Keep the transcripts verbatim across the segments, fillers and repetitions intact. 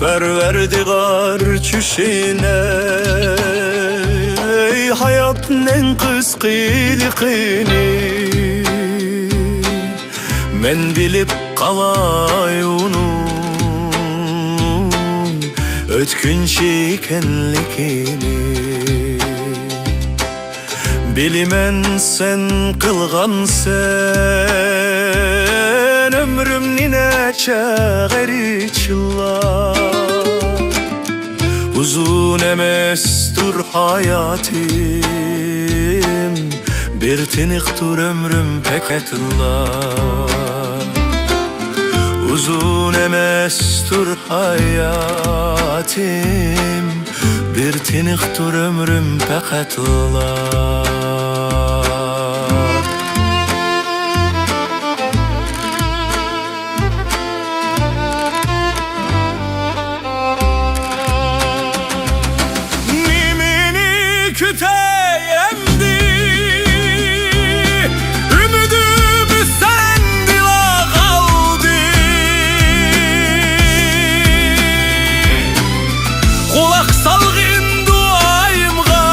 پەرۋەردىگار چۈشىنەي ھاياتنىڭ قىسقىلىقىنى. مەن بىلىپ قالاي ئۇنىڭ ئۆتكۈنچى ئىكەنلىكىنى. بىلىمەن سەن قىلغانسەن ئۆمرۈمنى نەچچە غېرىچىلا. ئۇزۇن ئەمەستۇر ھاياتىم، بىر تىنىقتۇر ئۆمرۈم پەقەتلا. ئۇزۇن ئەمەستۇر ھاياتىم، بىر تىنىقتۇر ئۆمرۈم پەقەتلا. نېمىنى كۈتەي ئەمدى؟ ئۈمىدىم سەندىلا قالدى. قۇلاق سالغىن دۇئايىمغا،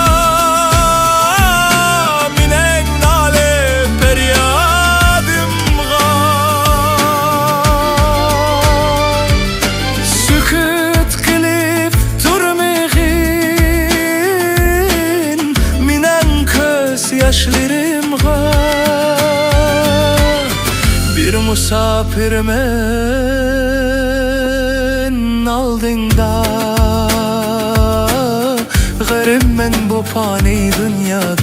مېنىڭ نالە پەريادىمغا. سۈكۈت قىلىپ تۇرمىغىن، مېنىڭ كۆز ياشلىرىمغا. بىر مۇساپىرمەن ئالدىڭدا، غېرىبمەن بۇ پانىي دۇنيادا.